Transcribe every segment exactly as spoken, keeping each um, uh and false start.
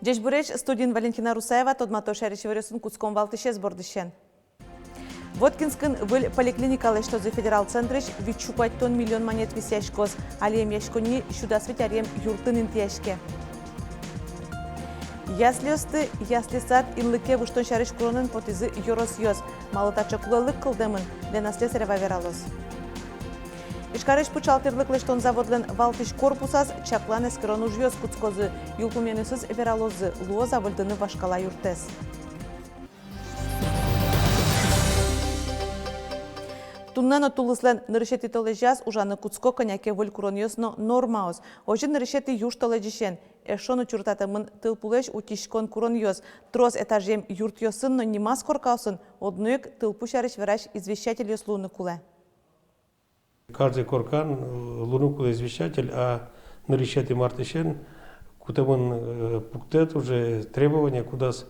Ӟечбуресь! Студиын Валентина Русаева. Тодмато шаерысь иворъёсын. Кутском валтӥсез бордысен. Воткинскын выль поликлиника лэсьтозы. Федерал центрысь витьсю куатьтон миллион манет висъяськоз. Али эмъяськонни сю дас вить аръем юртын интыяське. Яслиосты ясли-сад инлыке выжтон сярысь куронэн потӥзы ёросъёс. Малы таӵе кулэлык кылдэмын, Лена Слесарева вералоз. Ижкарысь пыӵал тӥрлык лэсьтон заводлэн валтӥсь корпусаз чаклан-эскерон ужъёс кутскозы. Йылпумъянъёсыз вералозы, луоз-а выльдыны вашкала юртэз. Туннэ но тулыслэн нырысетӥ толэзяз ужаны кутско кӧня ке выль куронъёс но нормаос. Озьы, нырысетӥ южтолэзьысен эшшо но чурытатэмын тылпулэсь утиськон куронъёс. Трос этажъем юртъёсын но нимаз коркаосын одно ик тылпу сярысь верась извещательёс луыны кулэ. Каждый коркан, э, луыны кулэ извещатель, а нырысетӥ мартысен кутэмын, э, пуктэт уже требование, кудаз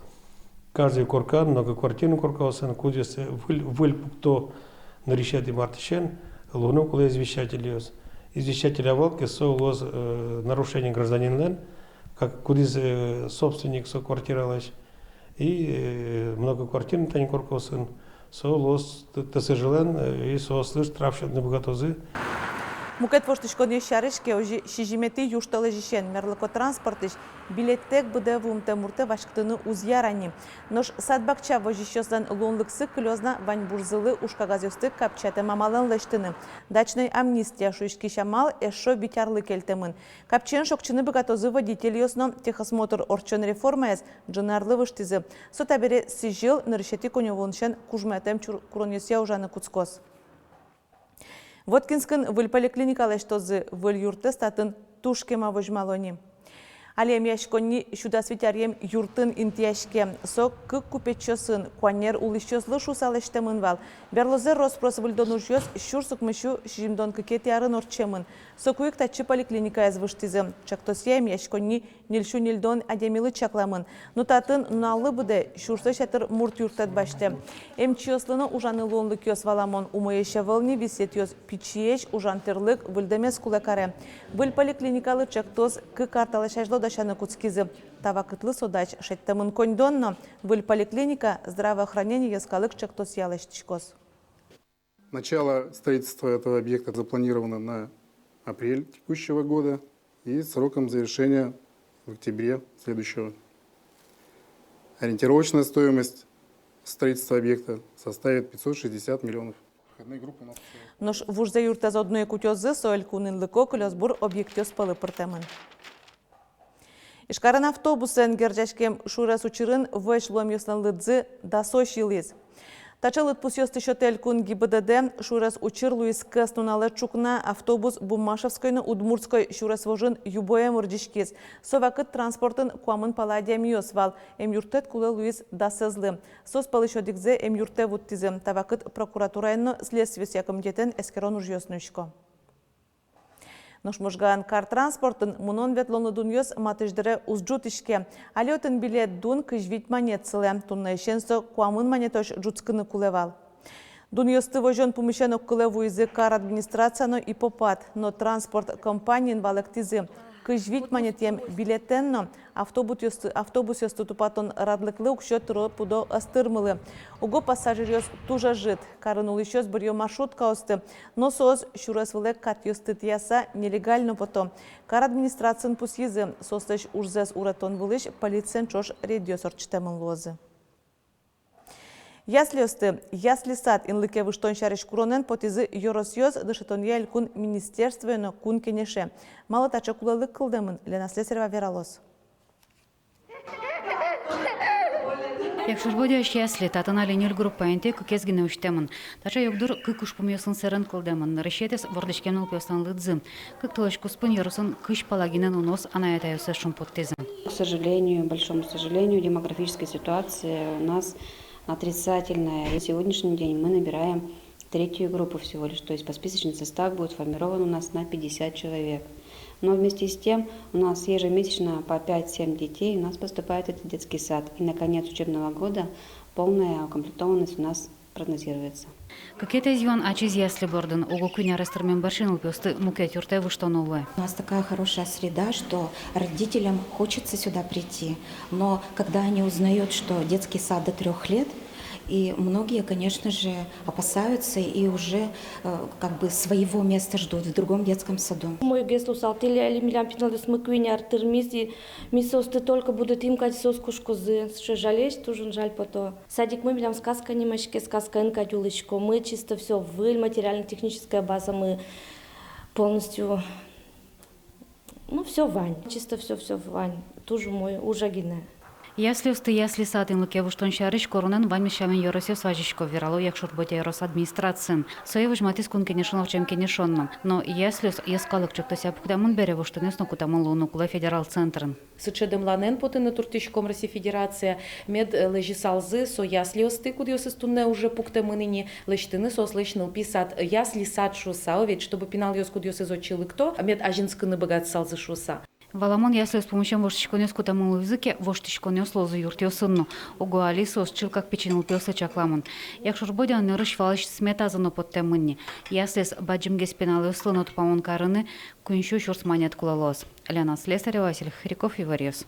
каждый коркан, многоквартирный коркаосын, кудъёссэ выль, выль пукто нырысетӥ мартысен, луыны кулэ извещательёс. Извещатель ӧвӧл ке, со луоз, э, нарушение гражданинлэн, как кудӥз, э, собственник со квартиралэсь. И, э, многоквартирный тани коркаосын со луоз т-, ТСЖлэн, э, и соослы штраф сётыны быгатозы. Мукет воштӥськонъёс сярысь ке, озьы сизьыметӥ южтолэзьысен мерлыко транспортысь билеттэк быдэ вуымтэ муртэ васькытыны уз яра ни. Нош сад-бакча возисьёслэн луонлыксы кылёз на ваньбурзылы ужкагазъёсты капчатэм амалэн лэсьтыны. Дачной амнистия шуиськись амал эшшо вить арлы кельтэмын. Капчиен шокчыны быгатозы водительёс но. Техосмотр ортчон реформаез ӝыны арлы выжтӥзы. Со табере сӥзьыл, нырысетӥ коньывуонысен кужмоятэм чур-, куронъёсъя ужаны кутскоз. Воткинскын выль поликлиника лэсьтозы. Выль юртэз татын туж кема возьмало ни. Али эмъяськонни сю дас вить аръем юртын интыяське. Со кык купечъёсын, куанер улӥсьёслы шуыса лэсьтэмын вал. Берлозэ рос-прос выльдон ужъёс сюрс укмыссю сизьымдон кыкетӥ арын ортчемын. Соку ик татчы поликлиникаез выжтӥзы. Чактосъя эмъяськонни ньыльсю ньыльдон адямилы чакламын. Но татын нуналлы быдэ сюрслэсь ятыр мурт юрттэт басьтэ. Эмчиослы но ужаны луонлыкъёс валамон. Умоесь ӧвӧл ни, висъетъёс пичиесь, ужан тӥрлык выльдэмез кулэ каре. Выль поликлиникалы чактос кык ар талэсь азьло дасяны кутскизы. Та вакытлы со дась шедьтэмын коньдон но. Выль поликлиника «Здравоохранение» йӧскалык чактосъя лэсьтӥськоз. Начало строительства этого объекта запланировано на апрель текущего года и сроком завершения в октябре следующего. Ориентировочная стоимость строительства объекта составит пятьсот шестьдесят миллионов. Нош вужзэ юртэз одно ик утёзы, со элькунын лыко кылёсбур объектъёс пӧлы пыртэмын. Ижкарын автобусэн герӟаськем сюрес учырын вӧсь луэмъёслэн лыдзы дасозь йылӥз. Таӵе лыдпусъёсты сётэ элькун ГИБДД. Сюрес учыр луиз кӧснуналэ ӵукна. Автобус Буммашевской но Удмуртской сюрес вожын юбоен ӧрӟиськиз. Со вакыт транспортын куамын пала адямиос вал. Эмъюрттэт кулэ луиз дасэзлы. Соос пӧлысь одӥгзэ эмъюртэ вуттӥзы. Та вакыт прокуратураен но Следствиосъя комитетэн эскерон ужъёс нуисько. Нош Можгаын кар транспортын мынон-ветлонлы дунъёс матысь дыре уз ӝутӥське. Али отын билет дун кызь вить манет сылэ. Туннэысен со куамын манетозь ӝутскыны кулэ вал. Дунъёсты возён пумысен огкылэ вуизы кар администрация но ИПОПАТ. Но транспорт компаниын валэктӥзы: кызь вить манетъем билетэн но автобусъёсты, автобусъёсты тупатон радлыклы уксё тыро-пыдо ӧз тырмылы. Уго пассажиръёс туж ӧжыт. Карын улӥсьёс быръё маршруткаосты, но соос сюрес вылэ катъёсты тӥяса нелегально пото. Кар администрациын пусйизы: соослэсь ужзэс уратон вылысь полициен ӵош рейдъёс ортчытэмын луозы. Яслиосты ясли-сад инлыке выжтон сярысь куронэн потӥзы ёросъёс, дышетонъя элькун министерствое но Кун Кенеше. Малы таӵе кулэлык кылдэмын, Лена Слесарева вералоз. Якшур-Бӧдьяысь ясли, татын али ньыль группа интые, кыкез гинэ усьтэмын. Таӵе югдур кык ужпумъёсын сэрен кылдэмын. Нырысетӥез — вордӥськем нылпиослэн лыдзы. Кык толэзь куспын ёросын кызь пала гинэ нуноос анай-атайёссэс шумпоттӥзы. К сожалению, большому сожалению, демографическая ситуация у нас отрицательная. И сегодняшний день мы набираем третью группу всего лишь, то есть посписочный состав будет формирован у нас на пятьдесят человек. Но вместе с тем у нас ежемесячно по пять-семь детей у нас поступает в этот детский сад. И на конец учебного года полная укомплектованность у нас прогнозируется. Кыкетӥез юан ачиз ясли бордын. Уго куинь арес тырмем бӧрсьы нылпиосты мукет юртэ выжтоно луэ. У нас такая хорошая среда, что родителям хочется сюда прийти. Но когда они узнают, что детский сад до трёх лет, и многие, конечно же, опасаются и уже э, как бы своего места ждут в другом детском саду. Умойгес луысал тӥледлы, милям пиналъёсмы куинь ар тырмиз, и ми соосты только будэтӥм кадь, соос кошкозы. Сыӵе жалесь, туж ик жаль потэ. Садикмы милям «Сказка» нимаське, «Сказкаын» кадь улӥськом. Мы чисто всё, выль материально-техническая база, мы полностью, ну, всё вань. Чисто всё, всё вань. Туж умой, ужа гинэ. Яслиосты ясли сад инлыке выжтон сярысь коронэн ваньмыз сямен ёросъёс вазисько, верало Якшур-Бӧдья ёрос администрациын. Сое возьматӥз Кун Кенешын ортчем кенешон но. Но яслиос йӧскалык чектосъя пуктэмын бере, воштонъёс но кутэмын луыны кулэ федерал центрын. Сыӵе дэмланэн потыны туртӥськом Россия Федерация, мед, э, лэзьысалзы со яслиосты, кудъёсыз туннэ уже пуктэмын ини, лэсьтыны соослэсь нылпи сад, ясли сад шуыса, о, ведь, чтобы пиналъёс, кудъёсыз отчы лыкто, мед азинскыны быгатысалзы шуыса. Валамон, яслиос пумысен воштӥськонъёс кутэмын луизы ке, воштӥськонъёс луозы юртъёсын но. Уго али соос чылкак пичи нылпиослы чакламын. Якшур-Бӧдьяын нырысь валысь сметазы но поттэмын ни. Яслиез бадӟымгес пиналъёслы но тупамон карыны куинь сю сюрс манет кулэ луоз. Лена Слесарева, Василий Хряков, «Иворъёс».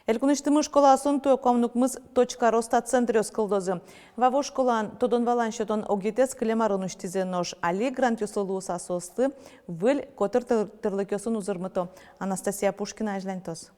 Элькунысьтымы школаосын туэ куамын укмыс «Точка роста» центръёс кылдозы. Вавож школаын тодон-валан сётон огъетэз кылем арын усьтӥзы, нош али грантъёслы луыса соосты выль котыр тыр-, тырлыкъёсын узырмыто. Анастасия Пушкина азьланьтоз.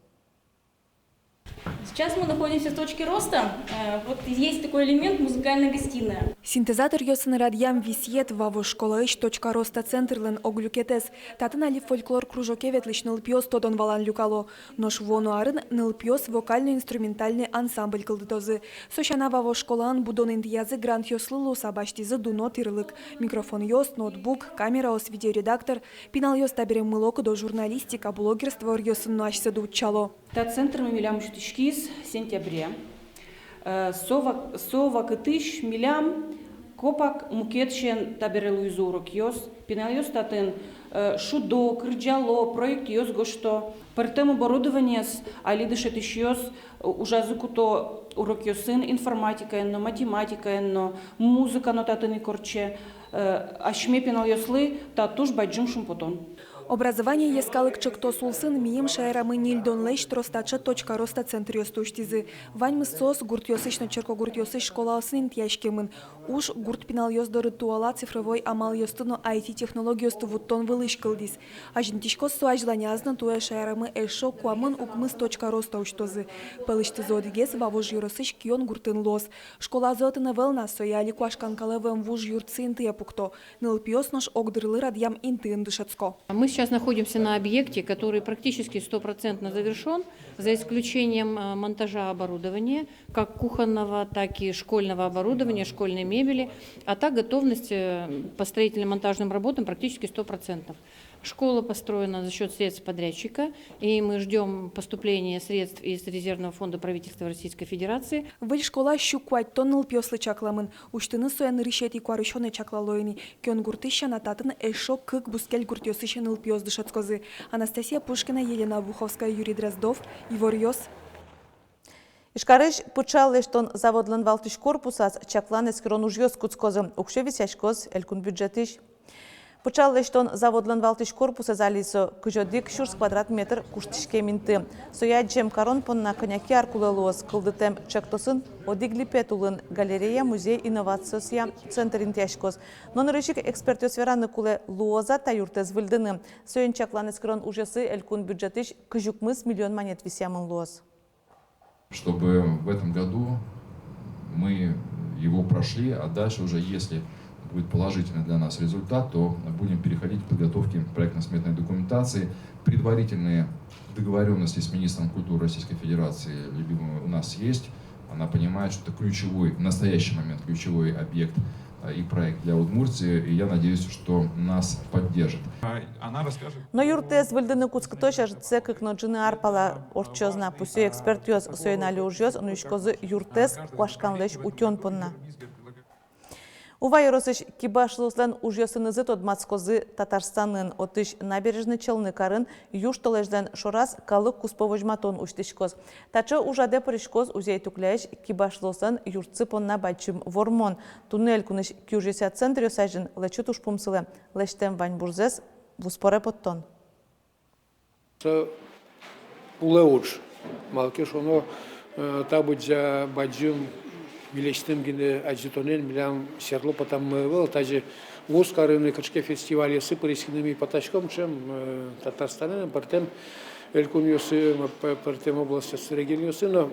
Сейчас мы находимся в «Точке роста». Э, вот есть такой элемент — музыкальная гостиная. Синтезаторъёсын радъям висъет Вавож школаысь «Точка роста» центрлэн ог люкетэз. Татын али фольклор кружоке ветлӥсь нылпиос тодон-валан люкало. Нош вуоно арын нылпиос вокально-инструментальной ансамбль кылдытозы. Со сяна Вавож школаын будон интыязы грантъёслы луыса басьтӥзы дуно тырлык: микрофонъёс, ноутбук, камераос, видеоредактор. Пиналъёс табере мылокыдо журналистика, блогерство ӧръёсын но асьсэды утчало. Та центрмы милям усьтӥськиз сентябре. Э, со вак-, со вакытысь милям копак мукетсен табере луизы урокъёс. Пиналъёс татын, э, шудо, кырӟало, проектъёс гожто. Пӧртэм оборудованиез али дышетӥсьёс, э, ужазы куто урокъёсын, информатикаен но, математикаен но, музыка но татын ик ортче. Э, асьме пиналъёслы та туж бадӟым шумпотон. «Образование» йӧскалык чектос улсын миым шаерамы ньыльдонлэсь трос таӵе «Точка роста» центръёсты усьтӥзы. Ваньмыз соос гуртъёсысь но черкогуртъёсысь школаосын интыяськемын. Уж гурт пиналъёс доры туала цифровой амалъёсты но айти-технологиосты вуттон вылысь кылдӥз. Азинтӥськоз со азьланяз но, туэ шаерамы эшшо куамын укмыс «Точка роста» усьтозы. Пӧлысьтызы одӥгез Вавож ёросысь Кион гуртын луоз. Школазы отын ӧвӧл на, сое али куашкан калэ вуэм вуж юртсы интые пукто. Нылпиос нош огдырлы радъям интыын дышетско. Мы сейчас находимся на объекте, который практически стопроцентно завершён, за исключением, э, монтажа оборудования, как кухонного, так и школьного оборудования, школьной мебели. А так готовность, э, по строительно-монтажным работам практически сто процентов. Школа построена за счёт средств подрядчика, и мы ждём поступления средств из резервного фонда правительства Российской Федерации. Выль школа сю куатьтон нылпиослы чакламын. Усьтыны сое нырысетӥ куарусёнэ чаклало ини. Кион гуртысь сяна, татын эшшо кык бускель гуртъёсысь нылпиос дышетскозы. Анастасия Пушкина, Елена Обуховская, Юрий Дроздов, «Иворъёс». Ижкарысь пыӵал лэсьтон заводлэн валтӥсь корпусаз чаклан-эскерон ужъёс кутскозы. Уксё висъяськоз элькун бюджетысь. Пыӵал лэсьтон заводлэн валтӥсь корпусэз али со кызь одӥг сюрс квадрат метр куштӥськем инты. Сое адӟем карон понна кӧня ке ар кулэ луоз. Кылдытэм чектосын одӥг липет улын галерея, музей, инновациосъя центр интыяськоз. Но нырысь ик экспертъёс вераны кулэ, луоз-а та юртэз выльдыны. Соин чаклан-эскерон ужъёсы элькун бюджетысь кызь укмыс миллион манет висъямын луоз. Чтобы в этом году мы его прошли, а дальше уже, если будет положительный для нас результат, то будем переходить к подготовке проектно-сметной документации. Предварительные договорённости с министром культуры Российской Федерации, любимый, у нас есть. Она понимает, что это ключевой, в настоящий момент ключевой объект, э, и проект для Удмуртии, и я надеюсь, что нас поддержит. Но юртэз выльдыны кутскытозь ӧжытсэ кык но ӝыны ар пала ортчоз на, пусъё экспертъёс. Соин али ужъёс нуиськозы юртэз куашканлэсь утён понна. Ува ёросысь кибашлыослэн ужъёсынызы тодматскозы Татарстанын. Отысь Набережный Челны карын южтолэзьлэн шораз калык куспо возьматон усьтӥськоз. Таӵе ужрадэ пыриськоз Узей-Тукляысь кибашлыослэн юртсы понна бадӟым вормон. Туннэ элькунысь киужъёсъя центръёс азьын лэчыт ужпум сылэ лэсьтэм ваньбурзэс вузпоре поттон. Со улэ удж. Малы ке шуоно, э, та быдӟа бадӟым милесьтым гинэ адӟытонэн милям серло потэммы ӧвӧл. Тазьы вуз карыны, кыӵе ке фестивальёсы пыриськыны ми потаськом, чем, э, Татарстанын, пӧртэм элькунъёсы, м, пӧ-, пӧртэм областьёсы, регионъёсы, но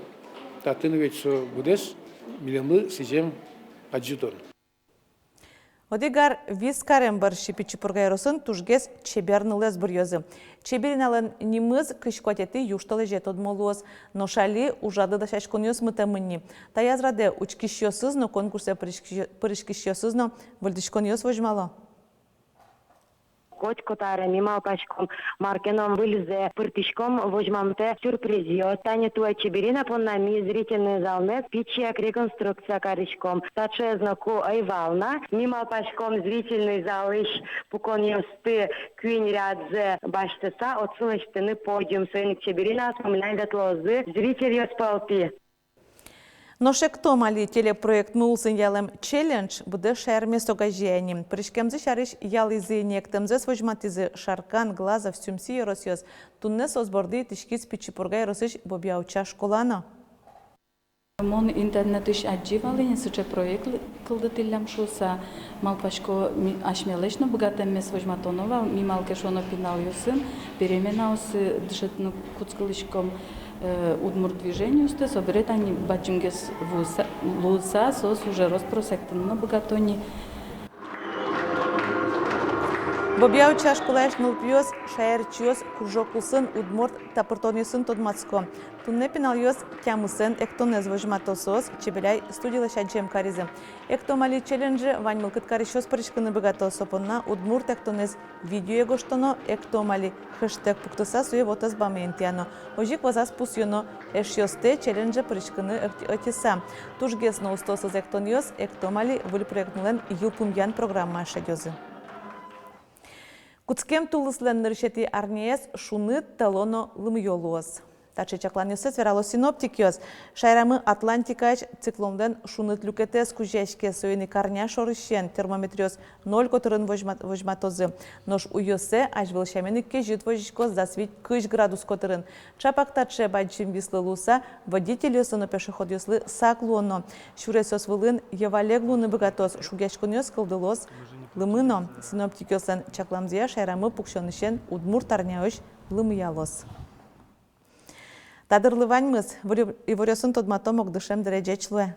татын ведь со быдэс милемлы сӥзем адӟытон. Одӥг ар вис карем бӧрсьы Пичи Пурга ёросын тужгес чебер нылэз быръёзы. Чебериналэн нимыз кызь куатетӥ южтолэзе тодмо луоз. Нош али ужрадлы дасяськонъёс мытэмын ни. Таяз радэ учкисьёсыз но конкурсэ пыриськи-, пыриськисьёсыз но выльдӥськонъёс возьмало. Коть котыре ми малпаськом, мар ке но выльзэ, пыртӥськом возьмамтэ сюрпризъёс. Тани туэ Чеберина понна ми зрительный залмес пичияк реконструкция кариськом. Таӵеез ноку ӧй вал на. Ми малпаськом зрительный залысь пуконъёсты куинь рядзэ басьтыса, отчы лэсьтыны подиум. Соин ик Чеберинаос милям ветлозы зрительёс пӧлтӥ. Нош «Эктом али» телепроектмы улсын ялэм челлендж быдэс шаермес огазея ни. Пыриськемзы сярысь ялӥзы ни, эктэмзэс возьматӥзы Шаркан, Глазов, Сюмси ёросъёс. Туннэ соос борды итӥськиз Пичи Пурга ёросысь Бобья-Уча школа но. Мон интернетысь адӟи вал ини, сыӵе проект кылдытӥллям шуыса. Малпасько, ми асьмелэсь но быгатэммес возьматоно вал. Ми, малы ке шуоно, пиналъёсын переменаосы дышетыны кутскылӥськом, э, удмурт движениосты, собере тани бадӟымгес вуыса, луыса, соос уже рос-прос эктыны но быгато ни. Бобья-Уча школаысь нылпиос шаерчиос кружок улсын удмурт тапыртонъёсын тодматско. Туннэ пиналъёс тямысэн эктонэз возьмато, соос Чебеляй студилэсь адӟем каризы. «Эктом али» челленджы вань мылкыд карисьёс пыриськыны быгато. Со понна удмурт эктонэз видеое гожтоно, «Эктом али» хэштег пуктыса, сое вотэс бамэ интыяно. Озьы ик возаз пусъёно эшъёстэ челленджэ пыриськыны ӧт-, ӧтиса. Тужгес но устоосыз эктонъёс «Эктом али» выль проектмылэн йылпумъян программаез шедёзы. Кутскем тулыслэн нырысетӥ арняез шуныт, тӧло но лымыё луоз. Таӵе чакланъёссэс верало синоптикъёс. Шаерамы Атлантикаысь циклонлэн шуныт люкетэз кузёяське, соин ик арня шорысен термометръёс ноль котырын возьма-, возьматозы. Нош уйёсы азьвыл сямен ик кезьыт возиськоз, дас вить-кызь градус котырын. Чапак таӵе бадӟым вислы луыса, водительёслы но пешеходъёслы сак луоно. Сюресъёс вылын йӧвалег луыны быгатоз, шугъяськонъёс кылдылоз лымы но. Синоптикъёслэн чакламзыя, шаерамы пуксёнысен удмурт арняозь лымыялоз. Та дырлы ваньмыз. Выль иворъёсын тодматом огдышем дыре. Ӟеч луэ.